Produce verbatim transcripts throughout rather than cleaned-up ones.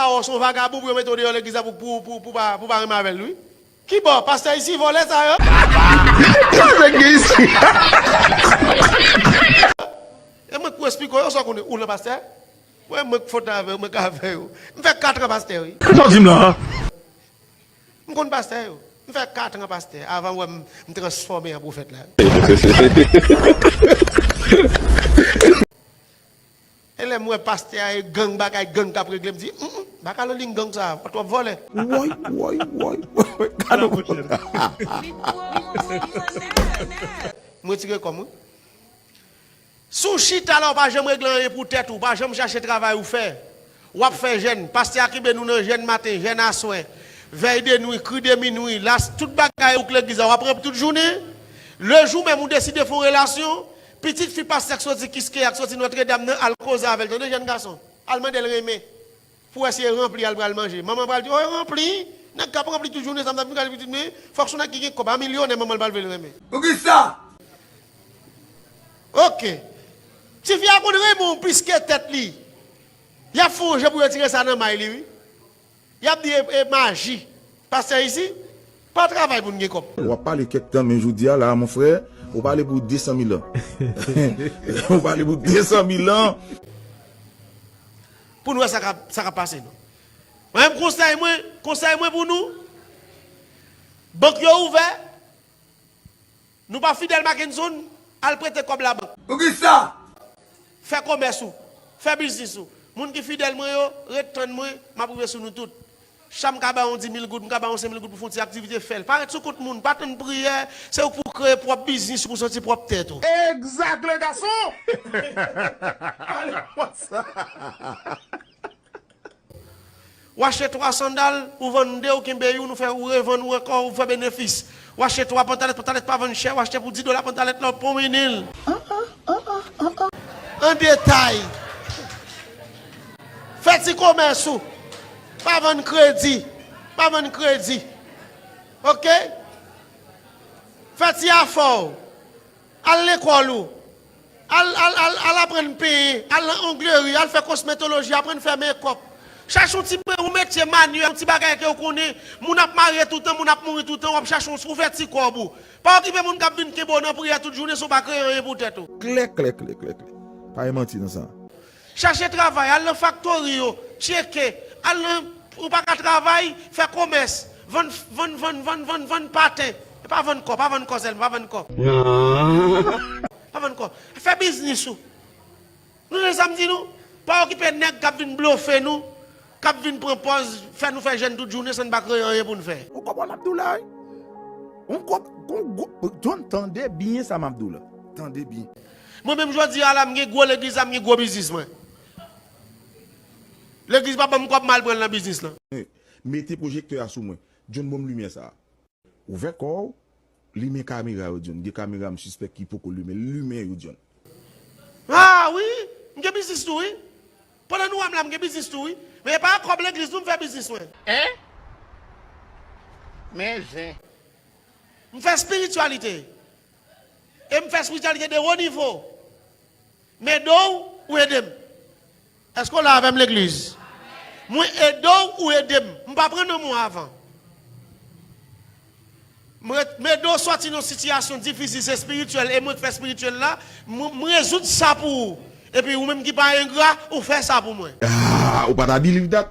Sa w se yon vagabon pou yo mete w deyò legliz la pou, pou, pou, pou pa, pou pa renmen avè l, wi. Kibò? Pastè isi, vòlè sa yo. Sa nèg gen isi. E mwen k pou esplike w, yo sa w konnen, ou nan pastè? Mwen, mwen k fote avè yo, mwen k avè yo. M fè kat an pastè, wi. Sa w di m la? M konn pastè yo. M fè kat an pastè avan w wè m, m transfòme an pwofèt la. E lè m wè pastè a e gang, bagay gang k ap regle, m di, "Mm, mm, pa ka nan liy gang sa, w twòp vòlè." Woy, woy, woy, woy, woy, gade w. M retire kò m, wi. Si w chita la, w pa janm regle anyen pou tèt ou, w pa janm chache travay ou fè, w ap fè jèn. Pastè a kenbe nou nan jèn maten, jèn aswè, vèy de nwi, kri de minwi, las, tout bagay ou k legliz la, w ap ranpli tout jounen. Lejou menm ou deside fè yon relasyon, pitit fi pastè k soti Kiskeya, k soti Nòtredam nan, al koze avè l, tande jèn gason. Al mande l renmen. Pou wè si e ranpli al pral manje. Manman pral di, "Oh, e ranpli." Nèg k ap ranpli tout jounen, sa m t ap vin gade pitit mwen, fòk se yon nèg ki gen kòb, a milyonè manman l pral vle l renmen. Poukisa? Oke. Tifi a konn renmen w plis ke tèt li. Y ap fè yon jan pou yo tire sa nan may li, wi. Y ap di e, e maji. Pastè isi, pa travay pou n gen kòb. W ap pale kèk tan, men jodi a la, mon frè, ou pale pou de san mil an. Ou pale pou de san mil an. Pou n wè sa k ap, sa k ap pase, non. Mwen menm, konsèy mwen, konsèy mwen pou nou, bank yo ouvè, nou pa fidèl Mackenson, al prete kòb labank. Poukisa? Fè komès ou, fè biznis ou. Moun ki fidèl mwen yo, ret tann mwen, m ap rive sou nou tout. Chak m ka ba w yon di mil goud, m ka ba w yon senk mil goud pou fè yon ti aktivite, fè l. Pa ret sou kont moun, pa tann priyè, se ou k pou kreye pwòp biznis ou, pou santi pwòp tèt ou. Exact, le garçon! Ale konsa. W achte twa sandal, ou vann de, ou kenbe youn, ou fè, ou revann, ou ankò, ou fè benefis. W achte twa pantalèt, pantalèt pa vann chè, w achte pou dis dola pantalèt la, ou pwomennen l. An detay. Fè ti komès ou. Pa vann kredi. Pa vann kredi. Oke? Fè ti afè w. Al lekòl ou. Al, al, al, al aprann penyen. Al nan ongleri. Al fè kosmetoloji. Aprann fè mekòp. Chache yon ti, yon metye manyèl, yon ti bagay ke w konnen. Moun ap marye toutan, moun ap mouri toutan, w ap chache yon, ou fè ti kòb ou. Pa okipe moun k ap vin kenbe w nan priyè tout jounen san w pa kreye anyen pou tèt ou. Klè, klè, klè, klè, klè. Pa gen manti nan sa. Chache travay, al nan faktori yo, tcheke, al nan, ou pa ka travay, fè komès, vann, vann, vann, vann, vann, vann paten. E pa vann kò, pa vann kò sèlman, pa vann kò. Non. Pa vann kò. Fè biznis ou. Nou tande sa m di nou? Pa okipe nèg k ap vin blofe nou, k ap vin pran pòz, fè nou fè jèn tout jounen san n pa kreye anyen pou n fè. Ou konprann m ap di w la, wi? Ou konp-, ou, ou, John, tande byen sa m ap di w la. Tande byen. Mwen menm jodi a la, m gen gwo legliz la, m gen gwo biznis mwen. Legliz pa ban m kòb, m al pran l nan biznis lan. Mete pwojektè a sou mwen. John, ban m limyè sa a. Ouvè kò w, limen kamera yo, John. Gen kamera m sispèk ki poko limen. Limen yo, John. Ah, wi! M gen biznis tou, wi. Pandan nou wè m la, m gen biznis tou, wi. Men e pa ak kòb legliz nou m fè biznis mwen. Hein? Men zen. M fè espirityalite. E m fè espirityalite de wo nivo. M ede w, ou ede m. Èske w la avè m, legliz? Mwen ede w, ou ede m. M pa pran nan mwen avan. M ret-, m ede w sòti nan sitiyasyon difisil, se espirityèl, e mwen k fè espirityèl la, m, m rezoud sa pou ou. Epi ou menm ki pa engra, ou fè sa pou mwen. Ah, ou pa ta believe that?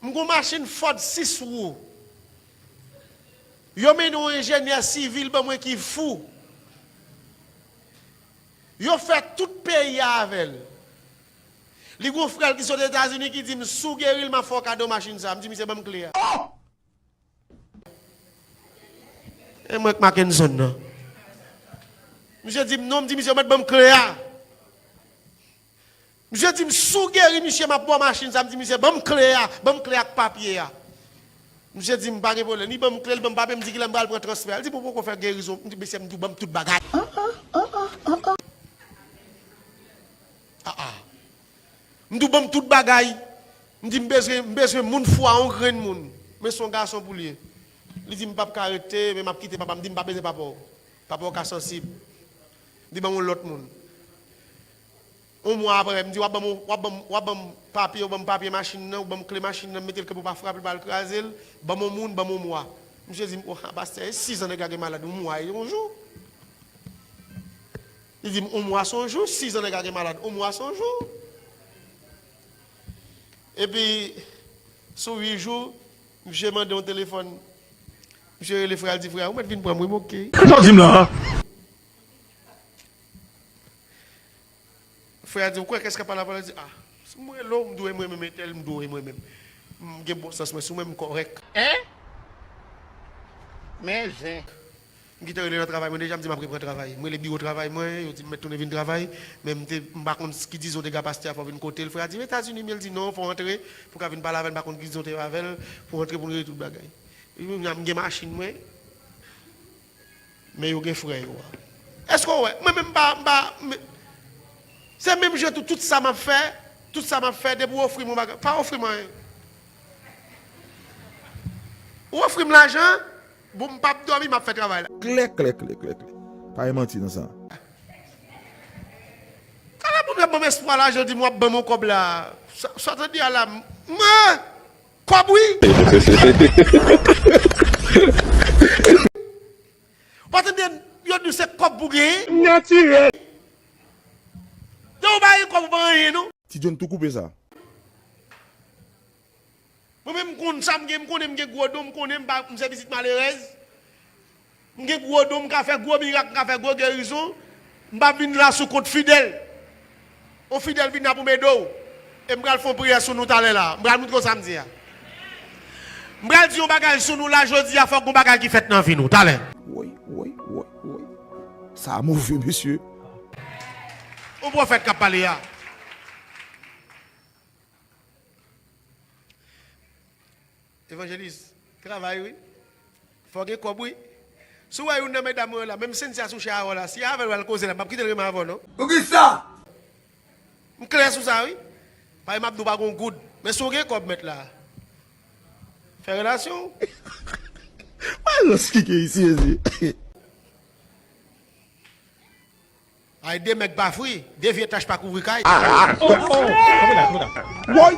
M gon machin Ford sis wou. Yo mennen yon enjenyè sivil ban mwen ki fou. Yo fè tout peyi a avè l. Li gon frè l ki sot Etazini ki di m, "Si w geri l, m ap fè w kado machin sa a." M di misye, "Ban m kle a." Oh! E mwen k Mackenson nan. Misye di m non, m di misye, "Mèt ban m kle a." Misye di m, "Si w geri misye, m ap ba w machin sa a." M di misye, "Ban m kle a, ban m kle ak papye a." Misye di m, "Pa gen pwoblèm." Li ban m kle, li ban m papye, m di, "Kilè m pral pran transfè a?" Li di, "Bon, poko fè gerizon." M di, "Mesye, m di w ban m tout bagay." Ah, ah. M di w ban m tout bagay. M di m bezwen, m bezwen moun fwa, yon grenn moun. Men se yon gason pou l ye. Li di m p ap ka rete, men m ap kite papa. M di m pa bezwen papa w. Papa w ka sansib. M di ban m yon lòt moun. Yon mwa apre, m di, w ap ban m, w ap ban m, w ap ban m papye, w ban m papye machin nan, w ban m kle machin nan, m mete l kanpe, w pa frape l, pa al kraze l, ban m yon moun, ban m yon mwa. Misye di m, o, pastè, e sizan nèg la gen malad, yon mwa e yon jou. Li di m, yon mwa se yon jou, sizan nèg la gen malad, yon mwa se yon jou. Epi, sou uit jou, misye mande yon telefòn. Misye rele frè a, l di, frè a, ou mèt vin pran m, wi, m oke. Sa w di m la a? Frè a di, ou kwè kès k ap pale avè w la? Li di, a, si m rele w, m dwe mwen menm entèl, m dwe mwen menm. M gen bon sans mwen sou mwen, m kòrèk. Hein? Men zen. M gentan rele nan travay mwen deja, m di m ap reprann travay. M rele biwo travay mwen, yo di m mèt tounen vin travay, men m te, m pa konn ki dizon te gen a pastè a, fò w vin kote l. Frè a di, Etazini m ye? L di, non, fò w antre pou w ka vin pale avè l, m pa konn ki dizon te avè l, pou w antre pou n regle tout bagay. Epi kounye a m gen machin mwen, men yo gen frè yo a. Èske w wè? Mwen menm m pa, m pa, m, se menm jan tou, tout sa m ap fè, tout sa m ap fè, depi w ofri m yon bagay, pa ofri m anyen. Ou ofri m lajan, bon, m p ap dòmi, m ap fè travay la. Klè, klè, klè, klè, klè. Pa gen manti nan sa. Ala moun k ap ban m espwa lajan, di m w ap ban m yon kòb la. Sa, sa w tande a la, mwen, kòb wi. Ou pa tande yo di w se kòb pou genyen? Natirèl. Depi w pa gen kòb, ou pa anyen non. Ti John tou koupe sa. Mwen menm, m konn sa m gen, m konnen m gen gwo don, m konnen m pa, m se pitit malerèz. M gen gwo don, m ka fè gwo mirak, m ka fè gwo gerizon. M p ap vin la sou kont fidèl. On fidèl vin la pou m ede w. E m pral fè yon priyè sou nou talè la. M pral montre w sa m di a. M pral di yon bagay sou nou la jodi a, fòk gon bagay ki fèt nan vi nou talè. Woy, woy, woy, woy. Sa move, mesye. On pwofèt k ap pale a. Evanjelis, travay wi. Fò gen kòb wi. Si w wè youn nan medam mwen yo la, menm Cynthia sou chè a wè w la, si avè l w al koze la, m p ap kite l renmen avè w non. Poukisa? M klè sou sa wi. Paske m ap di w pa gen yon goud. Men si w gen kòb mèt la, fè relasyon w. Mwen rans ki gen isi, isi. Ay, de mèg pa fri, de vye tach pa kouvri kay. Woy!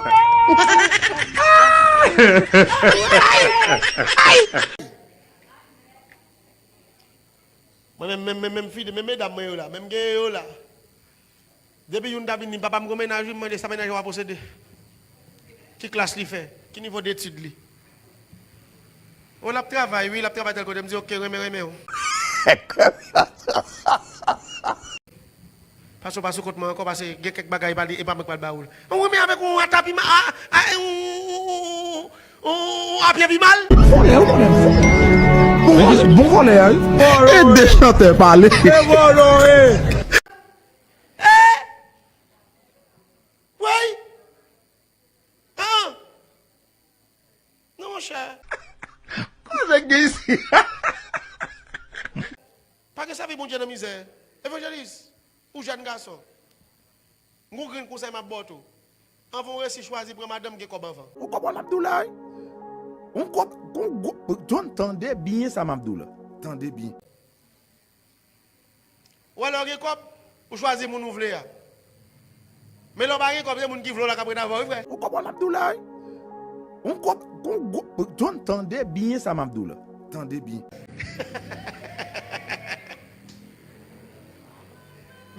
Mwen menm, menm, menm, menm fide, menm medam mwen yo la, menm gen yo la. Depi youn ta vin di m, papa m gon mennaj wi, m mande sa mennaj ou a posede. Ki klas li fè? Ki nivo detid li? O, l ap travay wi, l ap travay tèl kote. M di, oke, renmen, renmen w. Pase w pa sou kont mwen ankò, pase gen kèk bagay pa li, e pa mwen k pral ba ou l. Ou renmen avèk yon atapi ma-, a, a, yon, yon, yon, yon apye pi mal? Vòlè wi, mwen menm. Bon vòlè, bon vòlè a wi. Ede chantè pale. E vòlò e. Eh! Woy! Ah! Non, monchè. Koze k gen isi? Pa gen sèvi Bondye nan mizè. Evanjelis, ou jèn gason. M gon grenn konsèy m ap ba w tou. Anvan w resi chwazi pran madanm, gen kòb anvan. Ou konprann m ap di w la, wi? Ou konp-, kon gwo, John, tande byen sa m ap di w la. Tande byen. Ou wè lè w gen kòb, ou chwazi moun ou vle a. Men lè w pa gen kòb, se moun ki vle w la k ap ret avè w, wi, frè. Ou konprann m ap di w la, wi? Ou konp-, kon gwo, John, tande byen sa m ap di w la. Tande byen.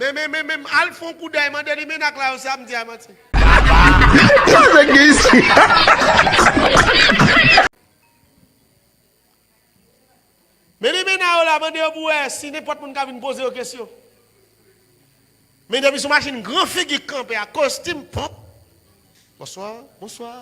Men, men, men, men, al fè yon koudèy, mande li men ak la yo, sa m di a manti. Sa nèg gen isi? Men li men a yo la, mande yo pou wè si nenpòt moun ka vin poze yo kesyon. Men depi sou machin, gran figi k kanpe a, kostim, ponp. Bonswa, bonswa.